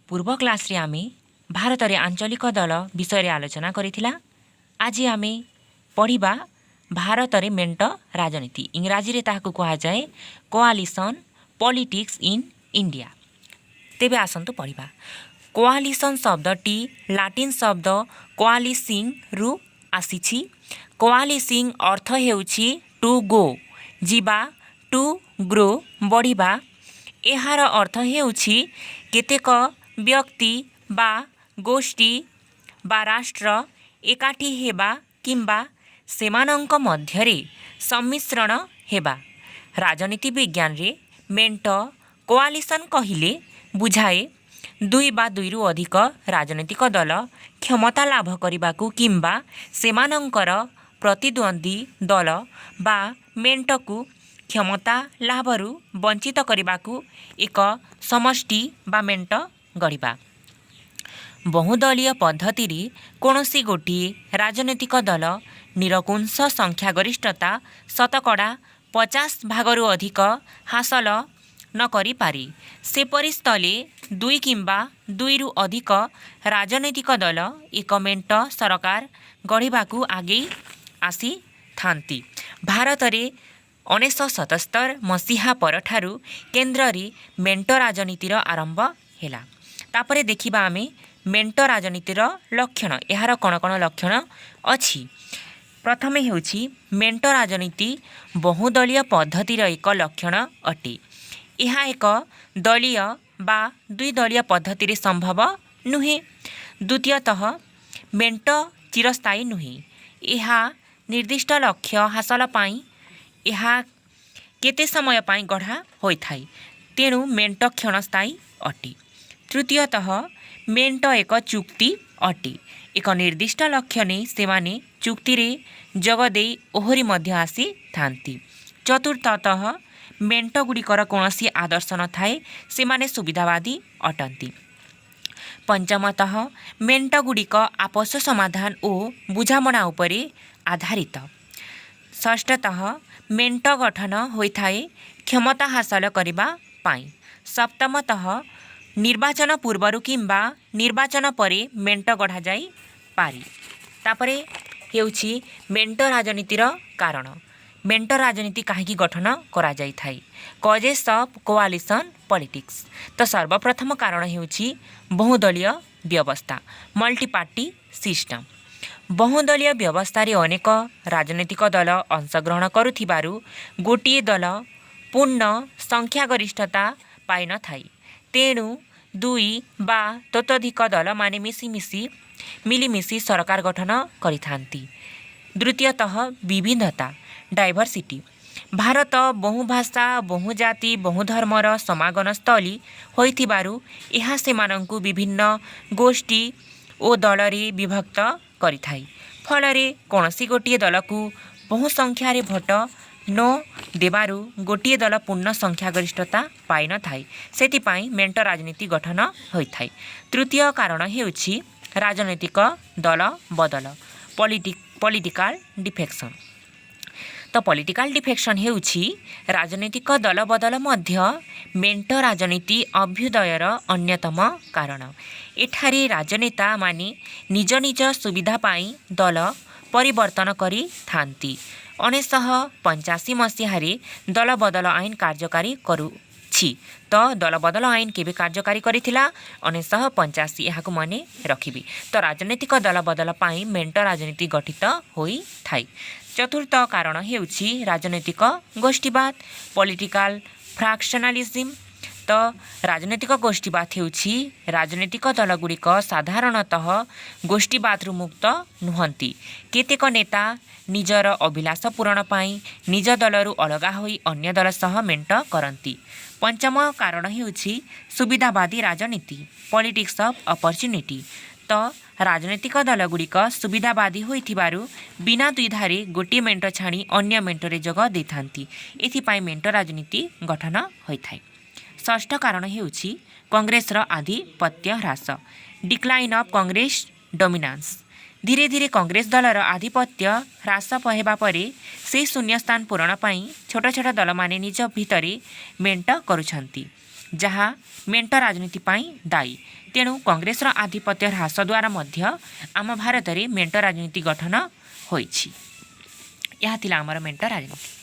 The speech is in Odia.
ପୂର୍ବ କ୍ଲାସ୍ରେ ଆମେ ଭାରତରେ ଆଞ୍ଚଳିକ ଦଳ ବିଷୟରେ ଆଲୋଚନା କରିଥିଲା। ଆଜି ଆମେ ପଢ଼ିବା ଭାରତରେ ମେଣ୍ଟ ରାଜନୀତି। ଇଂରାଜୀରେ ତାହାକୁ କୁହାଯାଏ କୋଆଲିସନ୍ ପଲିଟିକ୍ସ ଇନ୍ ଇଣ୍ଡିଆ। ତେବେ ଆସନ୍ତୁ ପଢ଼ିବା। କୋଆଲିସନ୍ ଶବ୍ଦଟି ଲାଟିନ୍ ଶବ୍ଦ କୋଆଲିସିଂରୁ ଆସିଛି। କୋଆଲିସିଂ ଅର୍ଥ ହେଉଛି ଟୁ ଗୋ, ଯିବା, ଟୁ ଗ୍ରୋ, ବଢ଼ିବା। ଏହାର ଅର୍ଥ ହେଉଛି କେତେକ ବ୍ୟକ୍ତି ବା ଗୋଷ୍ଠୀ ବା ରାଷ୍ଟ୍ର ଏକାଠି ହେବା କିମ୍ବା ସେମାନଙ୍କ ମଧ୍ୟରେ ସମ୍ମିଶ୍ରଣ ହେବା। ରାଜନୀତି ବିଜ୍ଞାନରେ ମେଣ୍ଟ, କୋଆଲିସନ୍ କହିଲେ ବୁଝାଏ ଦୁଇ ବା ଦୁଇରୁ ଅଧିକ ରାଜନୈତିକ ଦଳ କ୍ଷମତା ଲାଭ କରିବାକୁ କିମ୍ବା ସେମାନଙ୍କର ପ୍ରତିଦ୍ୱନ୍ଦ୍ୱୀ ଦଳ ବା ମେଣ୍ଟକୁ କ୍ଷମତା ଲାଭରୁ ବଞ୍ଚିତ କରିବାକୁ ଏକ ସମଷ୍ଟି ବା ମେଣ୍ଟ ଗଢ଼ିବା। ବହୁଦଳୀୟ ପଦ୍ଧତିରେ କୌଣସି ଗୋଟିଏ ରାଜନୈତିକ ଦଳ ନିରଙ୍କୁଶ ସଂଖ୍ୟାଗରିଷ୍ଠତା, 50% ଭାଗରୁ ଅଧିକ, ହାସଲ ନ କରିପାରେ। ସେପରି ସ୍ଥଳେ ଦୁଇ କିମ୍ବା ଦୁଇରୁ ଅଧିକ ରାଜନୈତିକ ଦଳ ଏକ ମେଣ୍ଟ ସରକାର ଗଢ଼ିବାକୁ ଆଗେଇ ଆସିଥାନ୍ତି। ଭାରତରେ 1977 ମସିହା ପରଠାରୁ କେନ୍ଦ୍ରରେ ମେଣ୍ଟ ରାଜନୀତିର ଆରମ୍ଭ ହେଲା। ତାପରେ ଦେଖିବା ଆମେ ମେଣ୍ଟ ରାଜନୀତିର ଲକ୍ଷଣ। ଏହାର କ'ଣ କ'ଣ ଲକ୍ଷଣ ଅଛି? ପ୍ରଥମେ ହେଉଛି, ମେଣ୍ଟ ରାଜନୀତି ବହୁଦଳୀୟ ପଦ୍ଧତିର ଏକ ଲକ୍ଷଣ ଅଟେ। ଏହା ଏକ ଦଳୀୟ ବା ଦୁଇ ଦଳୀୟ ପଦ୍ଧତିରେ ସମ୍ଭବ ନୁହେଁ। ଦ୍ୱିତୀୟତଃ, ମେଣ୍ଟ ଚିରସ୍ଥାୟୀ ନୁହେଁ। ଏହା ନିର୍ଦ୍ଦିଷ୍ଟ ଲକ୍ଷ୍ୟ ହାସଲ ପାଇଁ ଏହା କେତେ ସମୟ ପାଇଁ ଗଢ଼ା ହୋଇଥାଏ। ତେଣୁ ମେଣ୍ଟ କ୍ଷଣସ୍ଥାୟୀ ଅଟେ। ତୃତୀୟତଃ, ମେଣ୍ଟ ଏକ ଚୁକ୍ତି ଅଟେ। ଏକ ନିର୍ଦ୍ଦିଷ୍ଟ ଲକ୍ଷ୍ୟ ନେଇ ସେମାନେ ଚୁକ୍ତିରେ ଯୋଗ ଦେଇ ଓହରି ମଧ୍ୟ ଆସିଥାନ୍ତି। ଚତୁର୍ଥତଃ, ମେଣ୍ଟଗୁଡ଼ିକର କୌଣସି ଆଦର୍ଶ ନଥାଏ। ସେମାନେ ସୁବିଧାବାଦୀ ଅଟନ୍ତି। ପଞ୍ଚମତଃ, ମେଣ୍ଟଗୁଡ଼ିକ ଆପୋଷ ସମାଧାନ ଓ ବୁଝାମଣା ଉପରେ ଆଧାରିତ। ଷଷ୍ଠତଃ, ମେଣ୍ଟ ଗଠନ ହୋଇଥାଏ କ୍ଷମତା ହାସଲ କରିବା ପାଇଁ। ସପ୍ତମତଃ, ନିର୍ବାଚନ ପୂର୍ବରୁ କିମ୍ବା ନିର୍ବାଚନ ପରେ ମେଣ୍ଟ ଗଢ଼ାଯାଇପାରେ। ତାପରେ ହେଉଛି ମେଣ୍ଟ ରାଜନୀତିର କାରଣ। ମେଣ୍ଟ ରାଜନୀତି କାହିଁକି ଗଠନ କରାଯାଇଥାଏ? Causes of coalition politics. ତ ସର୍ବପ୍ରଥମ କାରଣ ହେଉଛି ବହୁଦଳୀୟ ବ୍ୟବସ୍ଥା, ମଲ୍ଟିପାର୍ଟି ସିଷ୍ଟମ୍। ବହୁଦଳୀୟ ବ୍ୟବସ୍ଥାରେ ଅନେକ ରାଜନୈତିକ ଦଳ ଅଂଶଗ୍ରହଣ କରୁଥିବାରୁ ଗୋଟିଏ ଦଳ ପୂର୍ଣ୍ଣ ସଂଖ୍ୟାଗରିଷ୍ଠତା ପାଇନଥାଏ। ତେଣୁ ଦୁଇ ବା ତତୋଧିକ ଦଳମାନେ ମିଶିମିଶି ମିଳିମିଶି ସରକାର ଗଠନ କରିଥାନ୍ତି। ଦ୍ୱିତୀୟତଃ, ବିବିଧତା, ଡାଇଭରସିଟି। ଭାରତ ବହୁ ଭାଷା, ବହୁ ଜାତି, ବହୁ ଧର୍ମର ସମାଗମ ସ୍ଥଳୀ ହୋଇଥିବାରୁ ଏହା ସେମାନଙ୍କୁ ବିଭିନ୍ନ ଗୋଷ୍ଠୀ ଓ ଦଳରେ ବିଭକ୍ତ କରିଥାଏ। ଫଳରେ କୌଣସି ଗୋଟିଏ ଦଳକୁ ବହୁ ସଂଖ୍ୟାରେ ଭୋଟ ନ ଦେବାରୁ ଗୋଟିଏ ଦଳ ପୂର୍ଣ୍ଣ ସଂଖ୍ୟାଗରିଷ୍ଠତା ପାଇନଥାଏ। ସେଥିପାଇଁ ମେଣ୍ଟ ରାଜନୀତି ଗଠନ ହୋଇଥାଏ। ତୃତୀୟ କାରଣ ହେଉଛି ରାଜନୈତିକ ଦଳ ବଦଳ, ପଲିଟିକାଲ ଡିଫେକ୍ସନ୍। ତ ପଲିଟିକାଲ ଡିଫେକ୍ସନ୍ ହେଉଛି ରାଜନୈତିକ ଦଳ ବଦଳ ମଧ୍ୟ ମେଣ୍ଟ ରାଜନୀତି ଅଭ୍ୟୁଦୟର ଅନ୍ୟତମ କାରଣ। ଏଠାରେ ରାଜନେତାମାନେ ନିଜ ନିଜ ସୁବିଧା ପାଇଁ ଦଳ ପରିବର୍ତ୍ତନ କରିଥାନ୍ତି। 1985 ମସିହାରେ ଦଳ ବଦଳ ଆଇନ କାର୍ଯ୍ୟକାରୀ କରୁଛି। ତ ଦଳ ବଦଳ ଆଇନ କେବେ କାର୍ଯ୍ୟକାରୀ କରିଥିଲା? 1985। ଏହାକୁ ମନେ ରଖିବେ। ତ ରାଜନୈତିକ ଦଳ ବଦଳ ପାଇଁ ମେଣ୍ଟ ରାଜନୀତି ଗଠିତ ହୋଇଥାଏ। ଚତୁର୍ଥ କାରଣ ହେଉଛି ରାଜନୈତିକ ଗୋଷ୍ଠୀବାଦ, ପଲିଟିକାଲ ଫ୍ରାକ୍ସନାଲିଜିମ୍। ତ ରାଜନୈତିକ ଗୋଷ୍ଠୀବାଦ ହେଉଛି ରାଜନୈତିକ ଦଳଗୁଡ଼ିକ ସାଧାରଣତଃ ଗୋଷ୍ଠୀବାଦରୁ ମୁକ୍ତ ନୁହନ୍ତି। କେତେକ ନେତା ନିଜର ଅଭିଳାଷ ପୂରଣ ପାଇଁ ନିଜ ଦଳରୁ ଅଲଗା ହୋଇ ଅନ୍ୟ ଦଳ ସହ ମେଣ୍ଟ କରନ୍ତି। ପଞ୍ଚମ କାରଣ ହେଉଛି ସୁବିଧାବାଦୀ ରାଜନୀତି, ପଲିଟିକ୍ସ ଅଫ୍ ଅପରଚ୍ୟୁନିଟି। ତ ରାଜନୈତିକ ଦଳଗୁଡ଼ିକ ସୁବିଧାବାଦୀ ହୋଇଥିବାରୁ ବିନା ଦ୍ୱିଧାରେ ଗୋଟିଏ ମେଣ୍ଟ ଛାଡ଼ି ଅନ୍ୟ ମେଣ୍ଟରେ ଯୋଗ ଦେଇଥାନ୍ତି। ଏଥିପାଇଁ ମେଣ୍ଟ ରାଜନୀତି ଗଠନ ହୋଇଥାଏ। ଷଷ୍ଠ କାରଣ ହେଉଛି କଂଗ୍ରେସର ଆଧିପତ୍ୟ ହ୍ରାସ, ଡିକ୍ଲାଇନ୍ ଅଫ୍ କଂଗ୍ରେସ ଡୋମିନାନ୍ସ। ଧୀରେ ଧୀରେ କଂଗ୍ରେସ ଦଳର ଆଧିପତ୍ୟ ହ୍ରାସ ହେବା ପରେ ସେହି ଶୂନ୍ୟସ୍ଥାନ ପୂରଣ ପାଇଁ ଛୋଟ ଛୋଟ ଦଳମାନେ ନିଜ ଭିତରେ ମେଣ୍ଟ କରୁଛନ୍ତି। ଯାହା ମେଣ୍ଟ ରାଜନୀତି ପାଇଁ ଦାୟୀ। ତେଣୁ କଂଗ୍ରେସର ଆଧିପତ୍ୟ ହ୍ରାସ ଦ୍ୱାରା ମଧ୍ୟ ଆମ ଭାରତରେ ମେଣ୍ଟ ରାଜନୀତି ଗଠନ ହୋଇଛି। ଏହା ଥିଲା ଆମର ମେଣ୍ଟ ରାଜନୀତି।